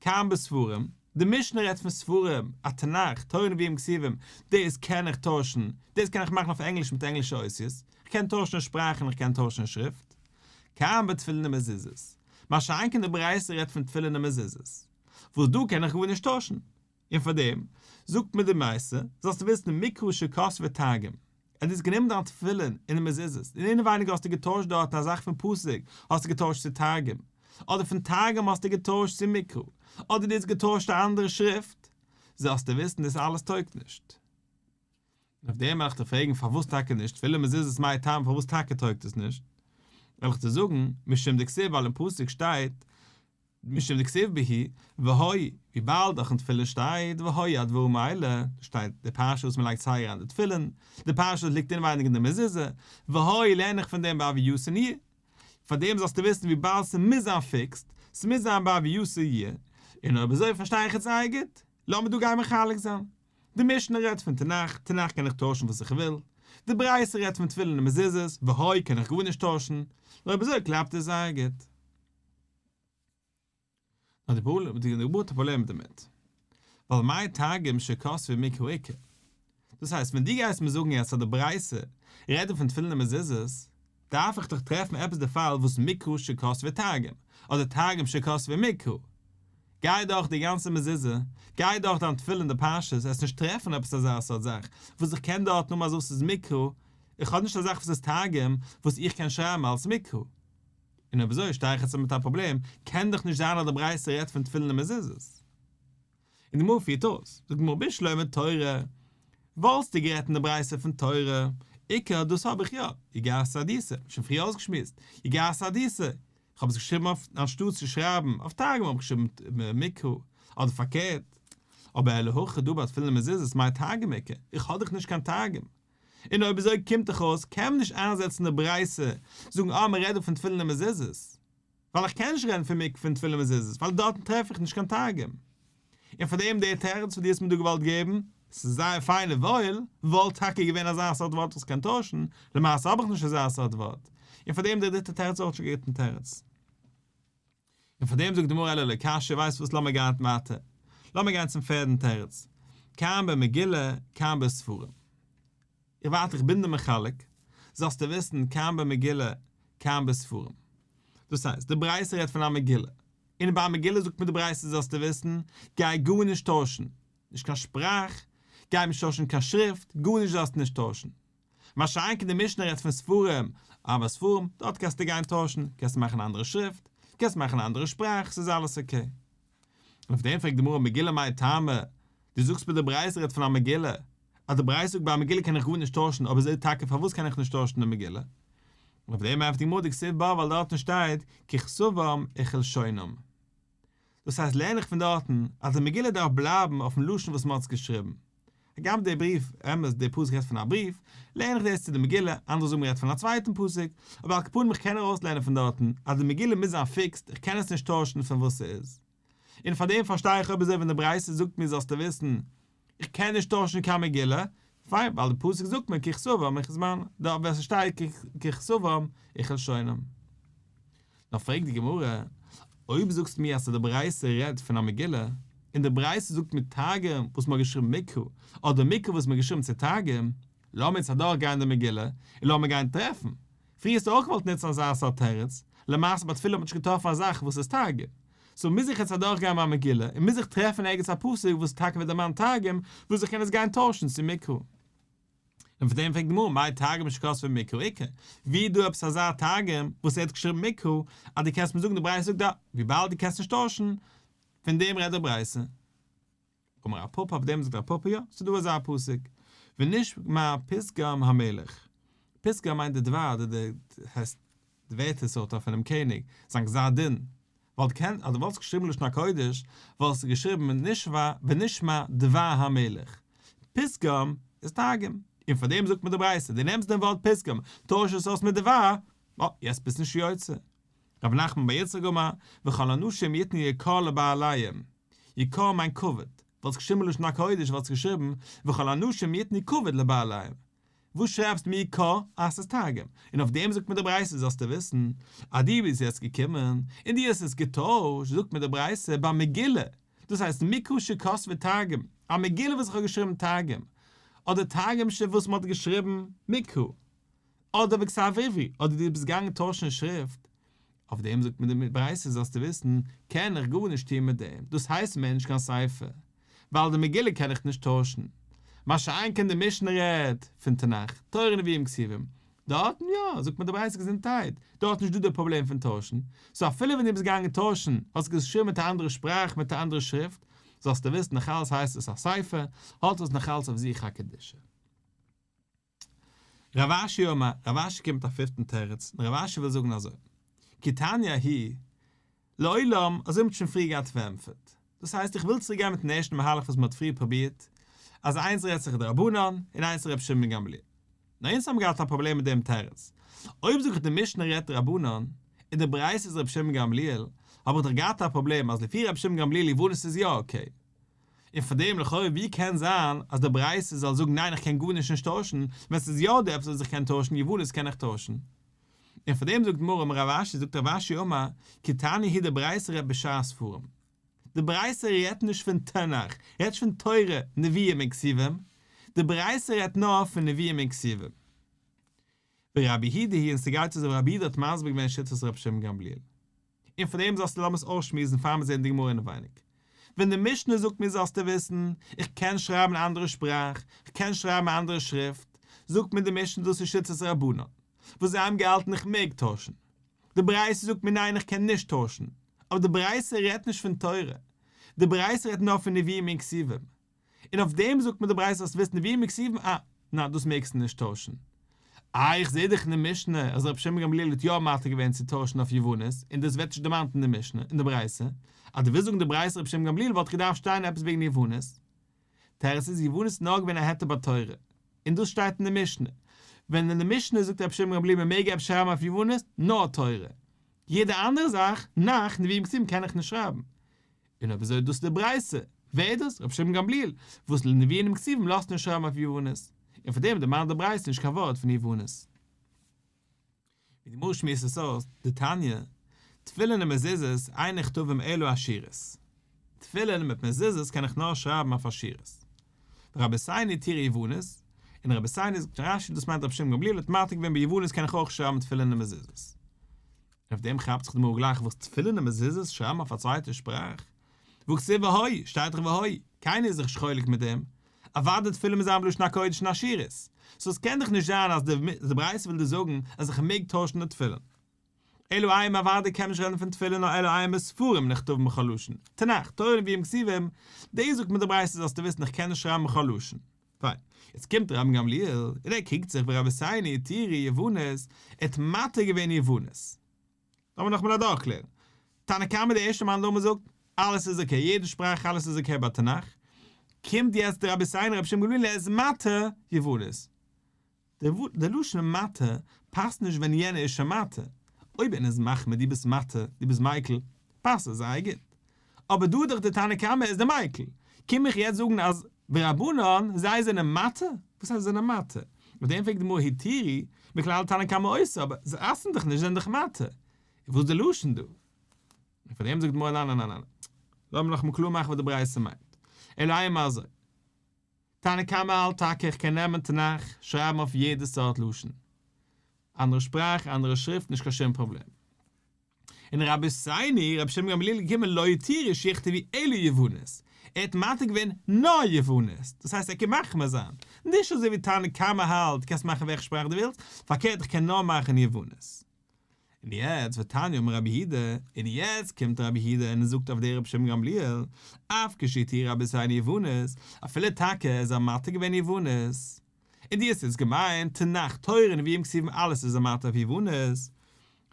כאן בספרים, די משנה רעדט פון ספרים, א תנך, תורה נביאים כתובים, דאס קען איך טוישן, דאס קען איך מאכן אויף ענגליש מיט ענגלישע אותיות, איך קען טוישן שפראך און איך קען טוישן שריפט. כאן בתפילין ומזוזות. מה שאין כן די ברייתא רעדט פון תפילין און מזוזות, וואס דא קען איך גארנישט טוישן. און פאר דעם, זאגט מיר די ברייתא, זאלסטו וויסן מקרא שכתבו תרגום, אז דו האסט גענומען דיין תפילין און די מזוזות, און אינעווייניג האסטו געטוישט דארטן א זאך פון פסוק האסטו געטוישט צו תרגום, אדער פון תרגום האסטו געטוישט צו מקרא, אדער דו האסט געטוישט א אנדערע שריפט, זאלסטו וויסן דאס אלעס טויגט נישט. און אויף דעם וועל איך דיר פרעגן פארוואס טאקע נישט, תפילין מזוזות מאי טעמא פארוואס טאקע טויגט עס נישט, וועל איך דיר זאגן, משום דכתיב ווייל אין פסוק שטייט. משום דכתיב בהו, והיו, וויבאלד דאך אין תפילין שטייט והיו הדברים האלה, שטייט די פרשה וואס מען לייגט סיי אריין די תפילין, די פרשה וואס ליגט אינעווייניג אין די מזוזה, והיו לערן איך פון דעם בהוייתן יהו. פאר דעם זאלסטו וויסן וויבאלד ס'מוז זיין fixed, ס'מוז זיין בהוייתן יהו, און אויב אזוי פארשטיי איך עס זייער גוט, לאמיר דא גיין מחלק זיין. די משנה רעדט פון תנך, תנך קען איך טוישן וואס איך וויל, די ברייתא רעדט פון תפילין און מזוזות, והיו קען איך גארנישט טוישן, און אויב אזוי קלאפט עס זייער גוט. נאר די פראבלעם, די גמרא האט א פראבלעם דערמיט. ווייל מאי תרגום שכתבו מקרא איכא. דאס הייסט ווען דו גייסט מיר זאגן יעצט אז די ברייתא רעדט דא פון תפילין און מזוזות, דארף איך דאך טרעפן עפעס די פאל וואס מקרא שכתבו תרגום, אדער תרגום שכתבו מקרא. גיי דורך די גאנצע מזוזה, גיי דורך דיין תפילין די פרשות, וועסט נישט טרעפן עפעס אזא סארט זאך, וואס איך קען דארט נאמען אז דאס איז מקרא, איך האב נישט א זאך וואס איז תרגום וואס איך קען שרייבן אלס מקרא. און אויב אזוי שטיי איך יעצט מיט א פראבלעם, קען דאך נישט זיין אז די ברייתא רעדט פון תפילין און מזוזות. און די גמרא פירט אויס, זאגט די גמרא בשלמא תורה, וואלסטו גערעדט אין די ברייתא פון תורה, איכא דאס האב איך יא, יגע סהדותא, שוין פריער אויסגעשמועסט, יגע סהדותא, איך האב עס געשריבן אויף, אנשטאט צו שרייבן אויף תרגום האב איך געשריבן מקרא, אדער פארקערט. אבער אלא הכא דא ביי תפילין און מזוזות מאי תרגום איכא, איך האב דאך נישט קיין תרגום. און אויב אזוי קומט דאך אויס קען מען נישט איינזעצן די ברייתא זאגן אה מען רעדט דא פון תפילין און מזוזות, ווייל איך קען נישט רעדן פון מקרא פון תפילין און מזוזות ווייל דארטן טרעף איך נישט קיין תרגום. און פאר דעם דער תירוץ וואס דו האסט מיר דא געוואלט געבן, ס'איז זייער פיין און וואויל, וואלט טאקע געווען אזא סארט ווארט וואס קען טוישן, למעשה האב איך נישט אזא סארט ווארט, און פאר דעם דער דריטער תירוץ איז אויך נישט קיין גוטן תירוץ. און פאר דעם זאגט די גמרא אלא לא קשיא, ווייסט וואס לאמיר גיין ווייטער, לאמיר גיין צום פערדן תירוץ, כאן במגילה כאן בספרים. איך ווארט איך בין דיר מחלק, זאלסטו וויסן כאן במגילה כאן בספרים. דאס הייסט, די ברייתא רעדט פון א מגילה, און ביי א מגילה זאגט מיר די ברייתא זאלסטו וויסן, גיי גארנישט טוישן, נישט קיין שפראך, גיי נישט טוישן קיין שריפט, גארנישט זאלסטו נישט טוישן. מה שאין כן די משנה רעדט פון ספרים, אבער ספרים, דארט קענסטו גיין טוישן, קענסט מאכן א אנדערע שריפט, קענסט מאכן א אנדערע שפראך, ס'איז אלעס okay. און אויף דעם פרעגט די גמרא מגילה מאי טעמא, דו זאגסט מיר די ברייתא רעדט פון א מגילה, אז די ברייתא זאגט ביי א מגילה קען איך גארנישט טוישן, אבער זעה טאקע פארוואס קען איך נישט טוישן די מגילה? און אויף דעם ענטפערט די גמרא דכתיב בה ווייל דארטן שטייט ככתבם וכלשונם. דאס הייסט לערן איך פון דארטן אז די מגילה דארף בלייבן אויפן לשון וואס מען האט עס געשריבן. הגם דער בריוו, אמת דער פסוק רעדט פון א בריוו, לערן איך דאס צו די מגילה, אנדערע זאגן מען רעדט פון א צווייטן פסוק, אבער על כל פנים איך קען ארויסלערנען פון דארטן אז די מגילה מוז זיין fixed, איך קען עס נישט טוישן פון וואס ס'איז. און פאר דעם פארשטיי איך אויב אזוי ווען די ברייתא זאגט מיר זאלסטו וויסן איך קען נישט טוישן קיין מגילה, פיין ווייל די פסוק זאגט מיר ככתבם וכזמנם, דארט ווען ס'שטייט ככתבם וכלשונם. נאר פרעגט די גמרא, אויב זאגסטו מיר אז די ברייתא רעדט פון א מגילה, און די ברייתא זאגט מיר תרגום וואס מ'האט געשריבן מקרא, אדער מקרא וואס מ'האט געשריבן צו תרגום, לאמיר יעצט אדורך גיין די מגילה, און לאמיר גיין טרעפן. פריער האסטו אויך געוואלט נוצן אזא סארט תירוץ, למעשה ביי תפילה האט מען נישט געטראפן א זאך וואס איז תרגום. so מוז איך יעצט אדורך גיין מיין מגילה, און מוז איך טרעפן ערגעץ א פסוק וואס טאקע ווערט דערמאנט תרגום, וואס איך קען עס גיין טוישן צו מקרא. און פון דעם פרעגט די גמרא מאי תרגום שכתבו מקרא איכא, ווי איז דא עפעס אזא תרגום וואס ער האט געשריבן מקרא, אז דו קענסט מיר זאגן די ברייתא זאגט א, וויבאלד דו קענסט נישט טוישן, פון דעם רעדט די ברייתא. אמר רב פפא אויף דעם זאגט רב פפא יא, ס'איז דא אזא פסוק, ונשמע פתגם המלך, פתגם מיינט די דבר אדער די הייסט די ווערטער sort of פונעם קעניג, זיין גזר דין, וואלט קען אז דו וואלסט געשריבן לשון הקודש וואלסטו געשריבן ונשמע ונשמע דבר המלך, פתגם איז תרגום, און פאר דעם זאגט מען די ברייתא, דו נעמסט דעם ווארט פתגם, טויש עס אויס מיט דבר, אה, יעצט ביסט נישט יוצא. רב נחמן בר יצחק אמר, וכל הנשים יתנו יקר לבעליהם, יקר מיינט כבוד, וואלסט געשריבן לשון הקודש וואלסטו געשריבן, וכל הנשים יתנו כבוד לבעליהם. וואס שרייבסטו מיר יקר אז ס'איז תרגום? און אויף דעם זאגט מיר די ברייתא זאלסטו וויסן אז דו ביסט יעצט געקומען און דו האסט עס געטוישט, זאגט מיר די ברייתא ביי מגילה, דאס הייסט מקרא שכתבו תרגום, א מגילה וואס איך האב געשריבן תרגום, אדער תרגום ש וואס מ'האט געשריבן מקרא. אדער וכתב עברי, אדער דו ביסט געגאנגען טוישן שריפט, אויף דעם זאגט מיר די ברייתא זאלסטו וויסן, קען איך גארנישט טון מיט דעם, דאס הייסט מער נישט קיין ספר, ווייל די מגילה קען איך נישט טוישן. מה שאין כן די משנה רעדט פון תנך, תורה נביאים כתובים, דארטן יא, זאגט מיר די ברייתא געזונטהייט, דארט נישט דא די פראבלעם פון טוישן, so אפילו ווען דו ביסט געגאנגען טוישן, האסטו געשריבן מיט א אנדערע שפראך מיט א אנדערע שריפט, זאלסטו וויסן נאכאלץ הייסט עס א ספר, האלט עס נאכאלץ אויף זיך א קדושה. רב אשי אמר, רב אשי קומט מיט א פיפטן תירוץ, און רב אשי וויל זאגן אזוי, כי תניא ההיא. לעולם, אזוי מ'האט שוין פריער געהאט פארענטפערט. דאס הייסט איך וויל צוריק גיין מיטן ערשטן מהלך וואס מ'האט פריער פרובירט, אז איינס רעדט זיך דרבנן און איינס ר' שמעון בן גמליאל. נאר אונז האבן געהאט א פראבלעם מיט דעם תירוץ. אויב זאג איך די משנה רעדט דרבנן, און די ברייתא איז ר' שמעון גמליאל, האב איך דאך געהאט א פראבלעם אז לפי ר' שמעון גמליאל יוונית איז יא אקעי. און פאר דעם לכאורה ווי קען זיין אז די ברייתא זאל זאגן ניין איך קען גארנישט נישט טוישן, ווען ס'איז יא דא עפעס וואס איך קען טוישן יוונית קען איך טוישן. און פאר דעם זאגט די גמרא אמר רב אשי זאגט רב אשי אמר כי תניא היא די ברייתא רעדט בשאר ספרים. די ברייתא רעדט נישט פון תנך, רעדט נישט פון תורה, נביאים און כתובים, די ברייתא רעדט נאר פון נביאים און כתובים. ורבי יהודה היא און ס'גייט אזוי ווי רבי יהודה האט מסביר געווען שיטת רבי שמעון גמליאל. און פאר דעם זאלסטו לאמיר עס אויסשמועסן פאר מיר זעהן די גמרא אינעווייניג. ווען די משנה זאגט מיר זאלסטו וויסן, איך קען שרייבן א אנדערע שפראך, איך קען שרייבן א אנדערע שריפט, זאגט מיר די משנה דאס איז שיטת רבנן, וואס זיי האבן געהאלטן איך מעג טוישן. די ברייתא זאגט מיר ניין איך קען נישט טוישן, אבער די ברייתא רעדט נישט פון תורה, די ברייתא רעדט נאר פון נביאים און כתובים, און אויף דעם זאגט מיר די ברייתא זאלסט וויסן נביאים און כתובים אה, ניין דאס מעגסטו נישט טוישן. איי איך זעה דאך אין די משנה אז רבי שמעון גמליאל האט יא מתיר געווען צו טוישן אויף יוונית, און דאס ווערט נישט דערמאנט אין די משנה, אין די ברייתא, אז דו ווילסט זאגן די ברייתא רבי שמעון גמליאל וואלט געדארפט שטיין עפעס וועגן יוונית. תירוץ איז יוונית איז נאר געווען א היתר ביי תורה, און דאס שטייט אין די משנה. ווען אין די משנה זאגט רבי שמעון גמליאל מען מעג עפעס שרייבן אויף יוונית, נאר תורה. יעדע אנדערע זאך, נ"ך, נביאים כתובים קען איך נישט שרייבן. און אויב אזוי איז דאס די ברייתא, ווער איז דאס? רבי שמעון גמליאל, וואס לנביאים וכתובים לאזט נישט שרייבן אויף יוונית. און פאר דעם דערמאנט די ברייתא נישט קיין ווארט פון יוונית. ווי די גמרא שמועסט עס אויס, דתניא, תפילין ומזוזות אין נכתבים אלא אשורית. תפילין מיט מזוזות קען איך נאר שרייבן אויף אשורית. ורבותינו התירו יוונית, און רבותינו זאגט רש"י דאס מיינט רבי שמעון גמליאל האט מתיר געווען ביוונית קען איך אויך שרייבן תפילין און מזוזות. און אויף דעם כאפט זיך די גמרא גלייך וואס תפילין און מזוזות שרייבן אויף א צווייטע שפראך? והכתיב והיו, שטייט דאך והיו, קיינער איז זיך נישט חולק מיט דעם, אוודאי תפילין מוז זיין בלשון הקודש און אשורית, סאו עס קען דאך נישט זיין אז די ברייתא וויל דיר זאגן אז איך מעג טוישן די תפילין. אלא אימא אוודאי קען מען נישט רעדן פון תפילין נאר אלא אימא ספרים נכתבים בכל לשון, תנך, תורה נביאים כתובים, דאס זאגט מיר די ברייתא זאלסטו וויסן איך קען נישט שרייבן בכל לשון. פיין. יעצט קומט רבן גמליאל און ער קריגט זיך ורבותינו התירו יוונית, ער האט מתיר געווען יוונית. לאמיר נאכאמאל אדורכקלערן. תנא קמא די ערשטע מאן דאמר זאגט, אלעס איז אקעי, יעדע שפראך אלעס איז אקעי ביי תנך. קומט יעצט די רבותינו רבי שמעון גמליאל ער איז מתיר יוונית. די לשון מתיר פאסט נישט ווען יענער איז שוין מתיר. אויב איינער איז מחמיר דו ביסט מתיר, דו ביסט מיקל, פאסט עס זייער גוט. אבער דא דאך די תנא קמא איז די מיקל. קום איך יעצט זאגן אז ורבנן זיי זענען מתיר? וואס הייסט זענען מתיר? אויף דעם פרעגט די גמרא התירו, מכלל תנא קמא אוסר, אבער זיי אסר'ן דאך נישט, זיי זענען דאך מתיר. איז וואס די לשון דא? און פאר דעם זאגט די גמרא ניין ניין ניין ניין. לאמיר נאכאמאל קלאר מאכן וואס די ברייתא מיינט. אלא אימא אזוי. תנא קמא האלט טאקע איך קען נעמען תנך, שרייבן אויף יעדע סארט לשון. אנדערע שפראך, אנדערע שריפט, נישט קיין שום פראבלעם. און רבותינו, רבי שמעון גמליאל איז געקומען לא התירו שיכתבו אלא יוונית, ער האט מתיר געווען נאר יוונית, דאס הייסט ער קען מחמיר זיין, נישט אזוי ווי תנא קמא האלט קענסט מאכן וועלכע שפראך דו ווילסט, פארקערט איך קען נאר מאכן יוונית. און יעצט ותניא אמר רבי יהודה, און יעצט קומט רבי יהודה און ער זאגט אויף דער רבי שמעון גמליאל, אף כשהתירו רבותינו יוונית, אפילו טאקע איז ער מתיר געווען יוונית, און דו האסט יעצט געמיינט תנך תורה נביאים כתובים אלעס איז ער מתיר אויף יוונית,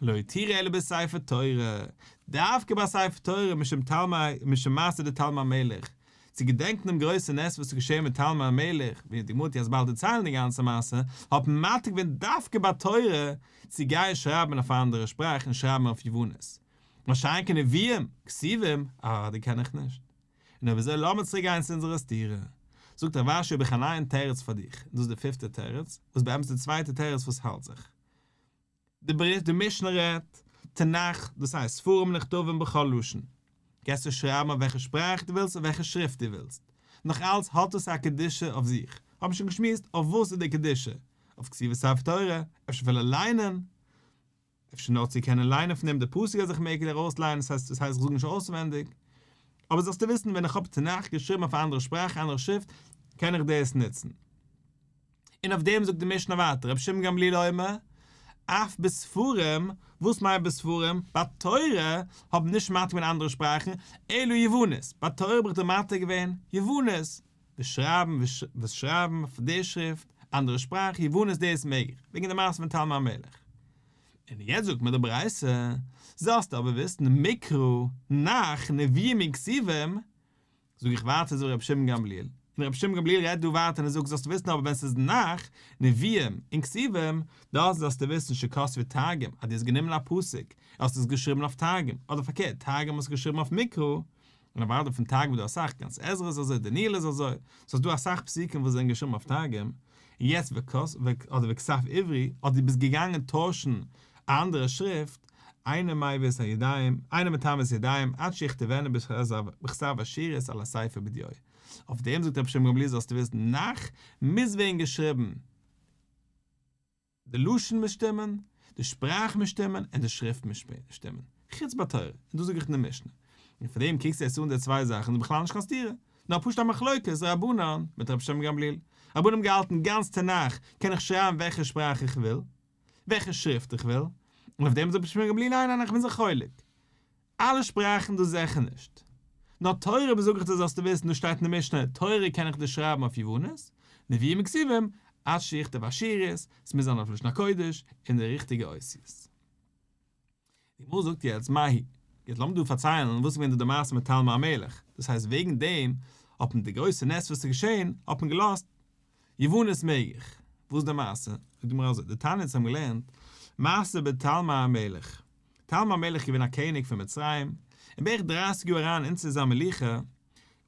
לא התירו אלא בספר תורה, דווקא ביי ספר תורה משום תלמי משום מעשה דתלמי המלך, צו געדענקן דעם גרויסן נס וואס איז געשען מיט תלמי המלך, ווי די גמרא וועט יעצט באלד דערציילן די גאנצע מעשה, האט מען מתיר געווען דווקא ביי תורה צו גיין שרייבן אויף א אנדערע שפראך און שרייבן אויף יוונית. מה שאין כן נביאים, כתובים, אה, די קען איך נישט. און אויב אזוי לאמיר צוריק גיין צו אונזערע סתירה. זאגט רב אשי האב איך א נייעם תירוץ פאר דיך, און דאס איז די פיפטע תירוץ, וואס באמת די צווייטע תירוץ וואס האלט זיך. די ברית די משנה רעדט תנך, דאס הייסט ספרים נכתבים בכל לשון. קענסטו שרייבן אויף וועלכע שפראך דו ווילסט אויף וועלכע שריפט דו ווילסט. נאך אלץ האט עס א קדושה אויף זיך. האבן שוין געשמועסט אויף וואס איז די קדושה. אויף כתיבת ספר תורה, אפשר אפילו ליינען. אפשר נאר צו קענען ליינען פון דעם די פסוק אז איך מעג ארויסליינען דאס הייסט דאס הייסט איך זאג נישט אויסווענדיג. אבער זאלסטו וויסן ווען איך האב תנך געשריבן אויף א אנדערע שפראך אנדערע שריפט קען איך דאס נוצן. און אויף דעם זאגט די משנה ווייטער רבי שמעון גמליאל אומר, אף בספרים, וואס מיינט בספרים? ביי תורה האב נישט מתיר געווען אנדערע שפראכן, אלא יוונית, ביי תורה האב איך דיר מתיר געווען יוונית, וואס שרייבן וואס שרייבן אויף די שריפט, אנדערע שפראך, יוונית דאס מעג איך, וועגן די מעשה פון תלמי המלך. און יעצט זאגט מיר די ברייתא. זאלסטו אבער וויסן, מקרא, נ"ך, נביאים און כתובים, זאג איך ווייטער אזוי ווי רבי שמעון גמליאל, און רבי שמעון גמליאל רעדט דא ווייטער און ער זאגט זאלסטו וויסן אבער ווען ס'איז נ"ך, נביאים, און כתובים, דארט זאלסטו וויסן שכתבו תרגום, אז דו האסט גענומען א פסוק, און האסט עס געשריבן אויף תרגום, אדער פארקערט, תרגום האסט געשריבן אויף מקרא, און אוודאי פון תרגום איז דא אסאך, גאנץ עזרא איז אזוי, דניאל איז אזוי, סאיז דא אסאך פסוקים וואס זענען געשריבן אויף תרגום, און יעצט אדער וכתב עברי, אדער דו ביסט געגאנגען טוישן א אנדערע שריפט, אינו מביא את הידיים, אינו מטמא את הידיים, עד שיכתבנו בכתב אשורית על הספר בדיו. אויף דעם זאגט רבי שמעון גמליאל זאלסטו וויסן, נ"ך מוז ווערן געשריבן. די לשון מוז שטימען, די שפראך מוז שטימען, און די שריפט מוז שטימען. חוץ ביי תורה, און דאס זאג איך אין די משנה. און פאר דעם קוקסטו יעצט אן די צוויי זאכן איז בכלל נישט קיין סתירה, נאר פשוט א מחלוקת רבנן מיט רבי שמעון גמליאל. רבנן האבן געהאלטן גאנץ תנך קען איך שרייבן וועלכע שפראך איך וויל, וועלכע שריפט איך וויל, און אויף דעם זאגט רבי שמעון גמליאל ניין ניין איך בין זיך חולק. אלע שפראכן דאס זיכער נישט. נאר תורה זאג איך דיר זאלסטו וויסן דאס שטייט אין די משנה תורה קען איך דיר שרייבן אויף יוונית, נביאים וכתובים, עד שיכתוב אשורית, ס'מוז זיין אויף לשון הקודש, אין די ריכטיגע אותיות. די גמרא זאגט יעצט מאי היא, יעצט לאמיר דא פארציילן וואס איז געווען דא די מעשה מיט תלמי המלך, דאס הייסט וועגן דעם האט מען די גרויסע נס וואס איז געשען האט מען געלאזט יוונית מעג איך, וואס איז די מעשה? זאגט די גמרא אזוי, דתניא אונז האבן געלערנט מעשה בתלמי המלך, תלמי המלך איז געווען א קעניג פון מצרים, און בערך דרייסיג יאר אריין אין צו זיין מלוכה,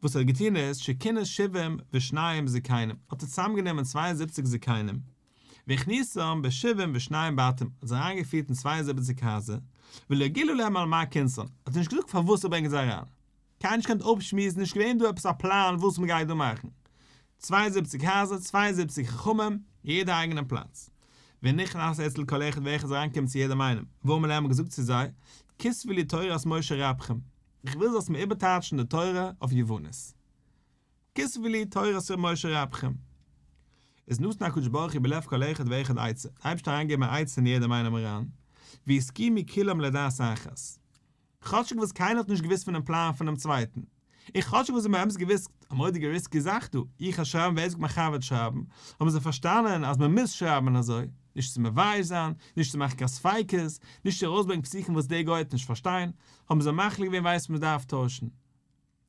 וואס ער האט געטון איז, שכינס שבעים ושניים זקנים, האט ער צוזאמגענומען 72 זקנים, והכניסם בשבעים ושניים בתים, האט זיי אריינגעפירט אין 72 הייזער, ולא גילה להם על מה כינסן, האט נישט געזאגט פארוואס ער ברענגט זיי אריין, קיינער נישט געקענט אפשמועסן, נישט געווען דא עפעס א פלאן וואס מען גייט דא מאכן. 72 הייזער, 72 חכמים, יעדער אייגענעם פלאץ. ונכנס אצל כל אחד ואחד איז אריינגעקומען צו יעדעם איינעם, ואמר להם האט געזאגט צו זיי, כתבו לי תורת משה רבכם, איך וויל זאלסט מיר איבערטייטשן די תורה אויף יוונית. כתבו לי תורת משה רבכם. איז נתן הקדוש ברוך הוא בלב כל אחד ואחד עצה, דער אייבערשטער האט אריינגעגעבן א עצה אין יעדעם איינעם אריין, והסכימו כולם לדעת אחת. כאטשיג וואס קיינער האט נישט געוואוסט פונעם פלאן פונעם צווייטן, און כאטשיג וואס זיי האבן באמת געוואוסט א מורא'דיגע risky זאך דא, איך וועל שרייבן ווער זאגט מיין חבר וועט שרייבן, האבן זיי פארשטאנען אז מען מוז שרייבן אזוי, נישט צו מבייש זיין, נישט צו מאכן קיין ספיקות, נישט צו ארויסברענגן פסוקים וואס דער גוי וועט נישט פארשטיין, האבן זיי מחליט געווען ווייסט מען דארף טוישן.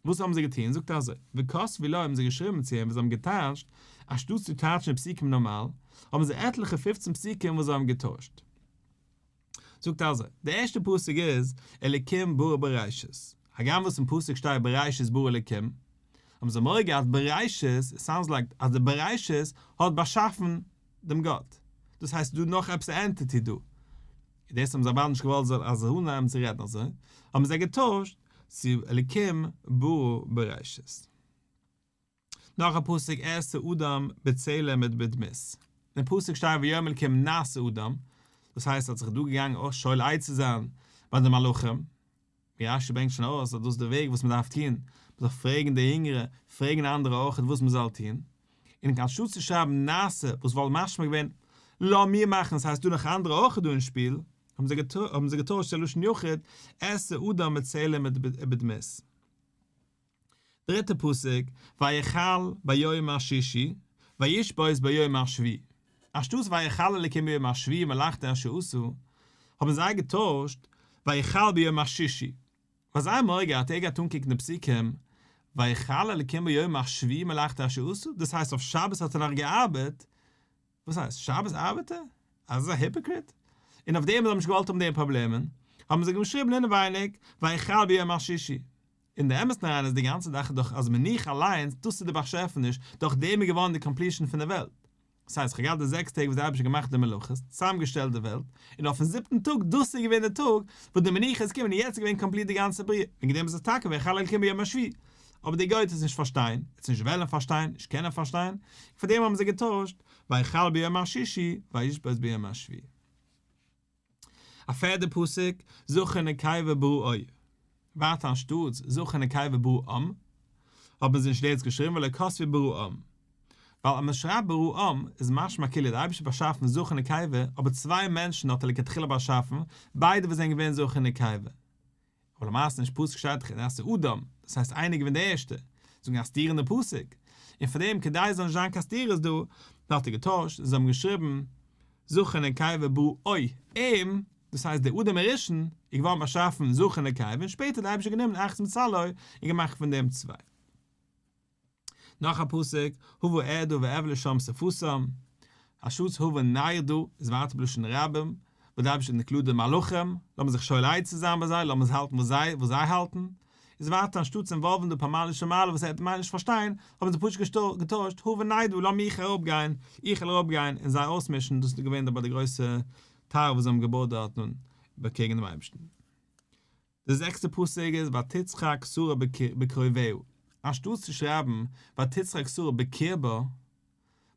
וואס האבן זיי געטון? זאגט ער אזוי, וכתבו לו האבן זיי געשריבן צו אים וואס זיי האבן געטייטשט, אנשטאט צו טייטשן די פסוקים נארמאל, האבן זיי עטליכע פופצן פסוקים וואס זיי האבן געטוישט. זאגט אזוי, די ערשטע פסוק איז אלקים ברא בראשית, הגם וואס אין פסוק שטייט בראשית ברא אלקים, האבן זיי מורא געהאט בראשית, it sounds like אז די בראשית האט באשאפן דעם גאט, דאס הייסט ס'איז דא נאך עפעס א entity דא, און דאס האבן זיי אוודאי נישט געוואלט זאל אז זיי אנהייבן צו רעדן אזוי, האבן זיי געטוישט צו אלקים ברא בראשית. נאך א פסוק אעשה אדם בצלם ובדמות, אין פסוק שטייט ויאמר אלקים נעשה אדם, דאס הייסט ער האט זיך דא געגאנגען אויך שואל עצה זיין ביי די מלאכים, ווי רשי ברענגט שוין ארויס אז דאס איז די וועג וואס מען דארף טון, מען זאל פרעגן די יונגערע, פרעגן אנדערע אויך וואס מען זאל טון, און אנשטאט צו שרייבן נעשה וואס וואלט משמע געווען לאמיר מאכן ס'הייסט דא נאך אנדערע אויך דא אין שפיל, האבן זיי געטוישט צו לשון יחיד אעשה אדם בצלם ובדמות. דריטע פסוק, ויכל ביום השישי, וישבות ביום השביעי. אנשטאטס ויכל אלקים ביום השביעי מלאכתו אשר עשה, האבן זיי געטוישט ויכל ביום השישי. ווייל זיי האבן מורא געהאט ער גייט אנקוקן די פסוקים, ויכל אלקים ביום השביעי מלאכתו אשר עשה, דאס הייסט אויף שבת האט ער נאך געארבעט, וואס הייסט? שבת ארבעט ער? אזא hypocrite? און אויף דעם זיי האבן נישט געוואלט האבן די פראבלעמען, האבן זיי געשריבן אינעווייניג ויכל ביום השישי. אין די אמת'ן אריין איז די גאנצע זאך דאך אז מנוחה אליינס, דאס איז די באשעפעניש, דורך דעם איז געווארן די completion פון די וועלט. דאס הייסט, כ'האב געהאט די זעקס טעג וואס די אייבערשטער האט געמאכט די מלאכות, צוזאמגעשטעלט די וועלט, און אויפן זיבטן טאג, דאס איז געווען די טאג וואס די מנוחה איז געקומען און יעצט איז געווען complete די גאנצע בריאה, וועגן דעם איז עס טאקע ויכל אלקים ביום השביעי. אבער די גוי וועט עס נישט פארשטיין, וועט עס נישט וועלן פארשטיין, נישט קענען פארשטיין, און פאר דעם האבן זיי געטוישט, ויכל ביום השישי, וישבות ביום השביעי. א פערדע פסוק, זכר ונקבה בראו. ווייטער אנשטאטס זכר ונקבה בראם, האבן זיי נישט דאס געשריבן ולא כתבו בראם. ווייל אז מען שרייבט בראם איז משמע כאילו דער אייבערשטער האט באשאפן זכר ונקבה, אבער צוויי מענטשן האט ער לכתחילה באשאפן, ביידע וואס זענען געווען זכר ונקבה. אבער למעשה נישט פסוק שטייט דאך נעשה אדם, דאס הייסט איינער געווען דער ערשטער, זאגן א סתירה אין די פסוק, און פאר דעם כדי עס זאל נישט זיין קיין סתירות דא, האט ער געטוישט און זיי האבן געשריבן זכר ונקבה ברא אים. דאס הייסט דער אדם הראשון איז געווארן באשאפן זכר ונקבה און שפעטער האט דער אייבערשטער גענומען אחת מצלעו און געמאכט פון דעם צוויי. נאך א פסוק, הבה ארדה ואבלה שם שפתם, אנשטאטס הבה נרדה איז ווייטער בלשון רבים, וואס דער אייבערשטער האט נקלט די מלאכים, לאמיר זיך שואל עצה זיין ביי זיי, לאמיר האלטן וואס זיי וואס זיי האלטן, איז ווייטער אנשטאטס אינוואלוון די פמליא של מעלה וואס ער וועט ממילא נישט פארשטיין, האבן זיי פשוט געטוישט, הבה נרדה לאז מיך אראפגיין, איך וועל אראפגיין און זיי אויסמישן, דאס איז געווען ביי די גרויסע טאוער וואס זיי האבן געבויט דארטן קעגן דעם אייבערשטן. די זעקסטע פסוק איז ותצחק שרה בקרוביה, אנשטאטס צו שרייבן ותצחק שרה בקרבה,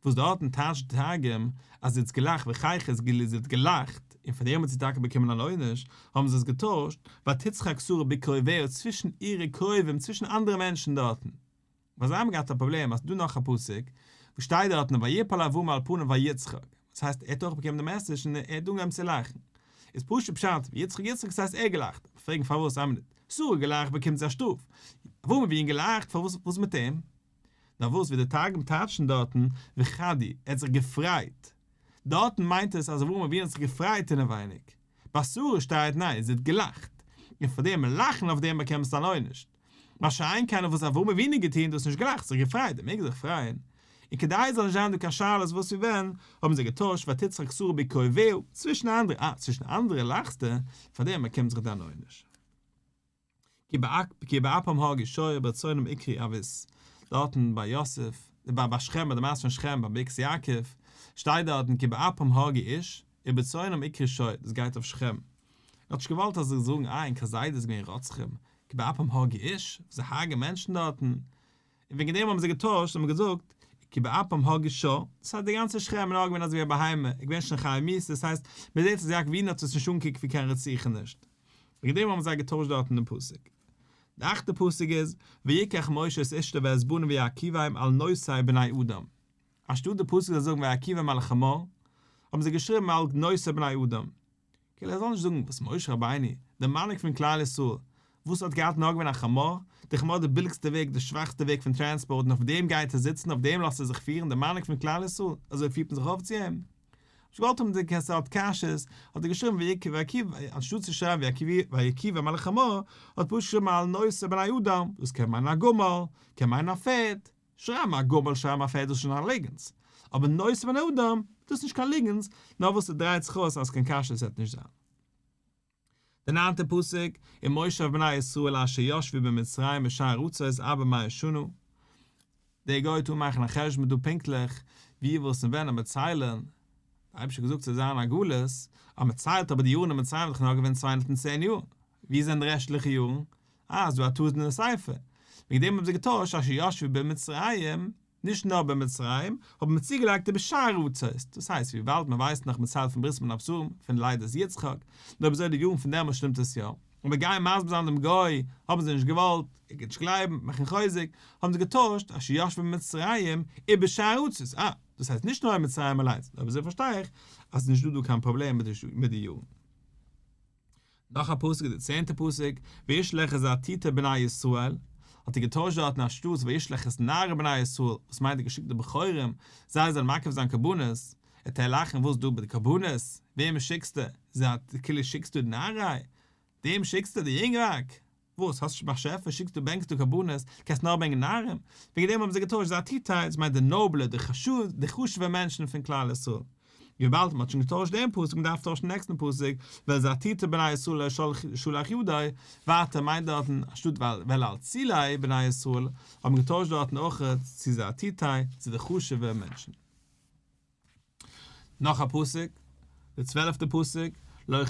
וואס דארטן טייטשט די תרגום אז זי האט געלאכט וחייכת כאילו זי האט געלאכט, און פאר דעם האט זי טאקע באקומען אן עונש, האבן זיי עס געטוישט ותצחק שרה בקרוביה צווישן אירע קרובים, צווישן אנדערע מענטשן דארטן. ווייל זיי האבן געהאט א פראבלעם אז ס'דא נאך א פסוק וואס שטייט דארטן ויפל אברהם על פניו ויצחק, דאס הייסט ער האט אויך באקומען די מעסעדזש און ער האט אנגעהויבן צו לאכן, איז פשוט פשט ויצחק יצחק דאס הייסט ער האט געלאכט, פרעגן פארוואס איין מינוט, שרה האט געלאכט באקומט זי א שטראף, אברהם אבינו געלאכט פארוואס וואס מיט אים? נאר וואס ווי די תרגום טייטשן דארטן וחדי ער האט זיך געפרייט, דארטן מיינט עס אז אברהם אבינו האט זיך געפרייט אינעווייניג, ביי שרה שטייט ניין זי האט געלאכט, און פאר דעם לאכן אויף דעם באקומסטו אן עונש. מה שאין כן וואס אברהם אבינו געטון דאס נישט געלאכט זיך געפרייט ער מעג זיך פרייען, און כדי עס זאל נישט זיין דא קיין שאלות וואס ווי ווען, האבן זיי געטוישט ותצחק שרה בקרוביה, צווישן אנדערע, אה צווישן אנדערע לאכסטו, פאר דעם באקומט זיך דיין עונש. כי באפם הרגו שור וברצונם עקרו אבוס, דארטן ביי יוסף, ביי שכם ביי די מעשה פון שכם ביי ברכת יעקב, שטייט דארטן כי באפם הרגו איש, וברצונם עקרו שור, דאס גייט אויף שכם. ער האט נישט געוואלט אז זיי זאגן אה ענקער זיידע איז געווען רוצחים, כי באפם הרגו איש, זיי הרג'ען מענטשן דארטן, און וועגן דעם האבן זיי געטוישט און האבן געזאגט, כי באפם הרגו שור, דאס הייסט די גאנצע שכם איז נאר געווען אזויווי א בהמה, איז געווען שוין חייב מיתה, דאס הייסט, מען זעט אז יעקב אבינו האט עס נישט אנגעקוקט ווי קיין רציחה נישט. וועגן דעם האבן זיי געטוישט דארטן דעם פסוק. די אכטע פסוק איז, ויקח משה את אשתו ואת בניו ויעקבם על נושאי בני אדם. אנשטאט די פסוק זאל זאגן ויעקבם על חמור, האבן זיי געשריבן על נושאי בני אדם. כאילו ער זאל נישט זאגן וואס משה רבינו, דער מנהיג פון כלל ישראל, וואס האט געהאט נאר געווען א חמור, די חמור איז די ביליגסטע וועג, די שוואכסטע וועג פון טרענספארט און אויף דעם גייט ער זיצן, אויף דעם לאזט ער זיך פירן, דער מנהיג פון כלל ישראל, אזוי פירט מען זיך אויף צו אים? נישט געוואלט האבן די סארט קשיות, האט ער געשריבן ויעקבם, אנשטאט צו שרייבן ויעקבם על חמור, האט פשוט געשריבן על נושאי בני אדם, דאס קען מיינען א גמל, קען מיינען א פערד, שרייבן א גמל שרייבן א פערד דאס איז שוין א ליגנס, אבער נושאי בני אדם דאס איז נישט קיין ליגנס, נאר וואס ס'דרייט זיך אויס אז קיין קשיות וועט נישט זיין. די ניינטע פסוק, ומושב בני ישראל אשר ישבו במצרים בשאר ארצות ארבע מאות שנה, דער גוי וועט אנמאכן א חשבון דא פונקטליך ווי וואס און ווען און ציילן, דער אייבערשטער האט געזאגט ס'זאל זיין א גלות, אז מ'ציילט אבער די יארן אין מצרים איז דאך נאר געווען 210 יאר, ווי זענען די רעשטליכע יארן? אה, ס'דא א טעות אין די ספר. וועגן דעם האבן זיי געטוישט אשר ישבו במצרים, נישט נאר במצרים, האבן מיר צוגעלייגט ובשאר ארצות, דאס הייסט וויבאלד מען ווייסט נאך מ'ציילט פון ברית בין הבתרים, פון לידת יצחק, און אויב אזוי די יארן פון דעמאלס שטימט עס יא, אבער גיין מסביר זיין דעם גוי האבן זיי נישט געוואלט, ער גייט נישט גלייבן, מאכן חוזק, האבן זיי געטוישט אשר ישבו במצרים ובשאר ארצות, אה, דאס הייסט נישט נאר אין מצרים אליינס, אויב אזוי פארשטיי איך אז ס'איז נישט דא דא קיין פראבלעם מיט די יארן. נאך א פסוק די צענטע פסוק, וישלח את זרטוטי בני ישראל, האט ער געטוישט דארטן אנשטאטס וישלח את נערי בני ישראל, וואס מיינט ער געשיקט די בחורים, זיי זאלן מקריב זיין קרבנות, וועט ער לאכן וואס דא ביי די קרבנות, וועמען שיקסטו, זיי כאילו שיקסטו די נערי, דעם שיקסטו די יונגווארג, וואס, האסט נישט באשעפער, שיקסטו ברענגסטו קרבנות, קענסט נאר ברענגען נערים, וועגן דעם האבן זיי געטוישט זרטוטי, דאס מיינט די נאבלע, די חשוב'ע מענטשן פון כלל ישראל. וויבאלד מ'האט שוין געטוישט דעם פסוק, מ'דארף טוישן דעם נעקסטן פסוק, ואל זרטוטי בני ישראל לא שלח ידו, ווייטער מיינט דארטן, אנשטאט ואל אצילי בני ישראל, האט מען געטוישט דארטן אויך צו זרטוטי, צו די חשוב'ע מענטשן. נאך א פסוק, די צוועלפטע פסוק, לא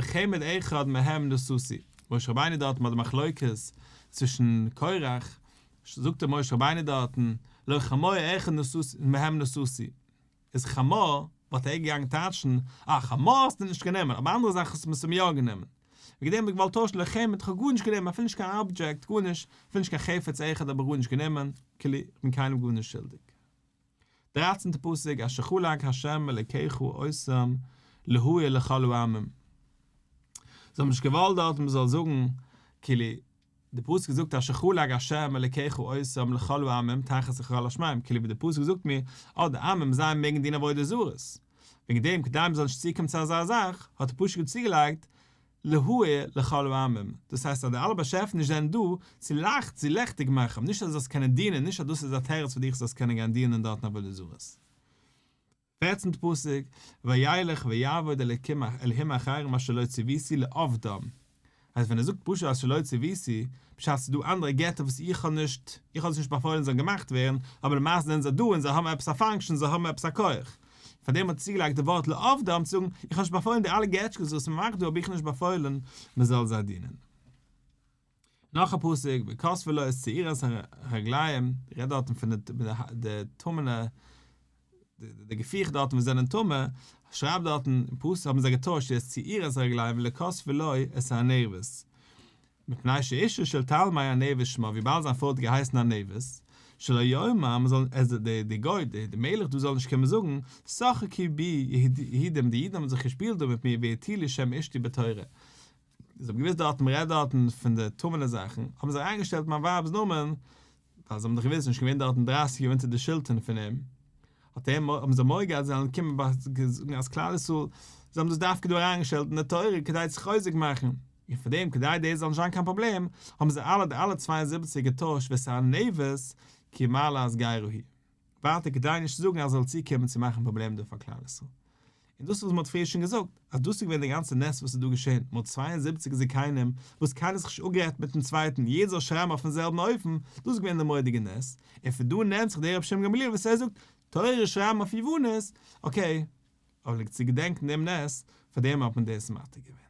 חמד אחד מהם נשאתי, משה רבינו דארטן ביי די מחלוקת צווישן קורח, זאגט דער משה רבינו דארטן, לא חמור אחד מהם נשאתי, איז חמור, וואלט ער געגאנגען טייטשן, אה, חמור האסטו נישט גענומען, אבער אנדערע זאכן האסטו מסתם יא גענומען. וועגן דעם האב איך געוואלט טוישן לא חמד, איך האב גארנישט גענומען, אפילו נישט קיין אבדזשעקט, גארנישט, אפילו נישט קיין חפץ אחד האב איך גארנישט גענומען, כאילו, איך בין קיינעם גארנישט שולדיג. דרייצנטע פסוק אשר חלק ה' אלוקיך אותם להאיר לכל העמים. זיי האבן נישט געוואלט דארט מען זאל זאגן כאילו די פסוק זאגט אשר חלק ה' אלוקיך אותם לכל העמים תחת כל השמים כאילו ווי די פסוק זאגט מיר אז די עמים זיי מעגן דינען עבודה זרות. וועגן דעם כדי מ'זאל נישט צוקומען צו אזא זאך, האט דער פסוק צוגעלייגט להאיר לכל העמים, דאס הייסט אז די אלע באשעפענישן זענען דא צו לייכט צו לעכטיג מאכן, נישט אז דו זאלסט קענען דינען, נישט אז דאס איז א תירוץ פאר דיך זאלסט קענען גיין דינען דארטן עבודה זרות. פערצנטע פסוק, וילך ויעבוד אלקים אלהים אחרים אשר לא צויתי לעבדם. הייסט ווען ער זאגט פשוט אשר לא צויתי, פשט ס'איז דא אנדערע געטער וואס איך האב נישט, איך האב עס נישט באפוילן זאלן געמאכט ווערן, אבער למעשה זענען זיי דא און זיי האבן עפעס א function, זיי האבן עפעס א כח. פאר דעם האט ער צוגעלייגט די ווארט לעבדם צו זאגן, איך האב נישט באפוילן די אלע געטשקעס וואס מ'מאכט דא האב איך נישט באפוילן מ'זאל זיי דינען. נאך א פסוק, וכתבו לו את שעירת הרגליים, רעדט דארטן פון די טמא'נע, די געפיכט דארטן וואס זענען טמא, שרייבט דארטן אין פסוק האבן זיי געטוישט את שעירת הרגליים ולא כתבו לו את הענבת, מפני שאשתו של תלמי ענבת שמה, וויבאלד זיין פרוי האט געהייסן ענבת, שלא יאמר, מען זאל, עס, די גוי, די מלך דא זאל נישט קומען זאגן, שחקו בי יהודים, די אידן האבן זיך געשפילט דא מיט מיר והטילו שם אשתי בתורה. זיי האבן געוואוסט דארטן, מען רעדט דארטן פון די טמא'נע זאכן, האבן זיי אריינגעשטעלט מיין ווייב'ס נאמען, ווייל זיי האבן דאך געוואוסט, זיי זענען שוין געווען דארטן דרייסיג יאר אונטער די שלטון פון אים, האט ער האבן זיי מורא געהאט זיי זאלן קומען זאגן אז כלל ישראל, זיי האבן דאס דווקא דא אריינגעשטעלט אין די תורה כדי צו חוזק מאכן, און פאר דעם כדי דאס זאל נישט זיין קיין פראבלעם, האבן זיי אלע די אלע 72 געטוישט ואת הענבת כי מעלת גרה היא. ווייטער כדי נישט צו זאגן אז עס זאל צוקומען צו מאכן פראבלעם דא פאר כלל ישראל. און דאס איז וואס מען האט פריער שוין געזאגט, אז דאס איז געווען די גאנצע נס וואס איז דא געשען, מען האט 72 זקנים, וואס קיינער האט זיך נישט אפגערעדט מיטן צווייטן, יעדער זאל שרייבן אויפן זעלבן אופן, דאס איז געווען די מורא'דיגע נס, און פון דא נעמט זיך דער רבי שמעון גמליאל וואס ער זאגט, תורה שרייבן אויף יוונית, okay, אבער צו געדענקן דעם נס, פאר דעם האט מען דאס מתיר געווען.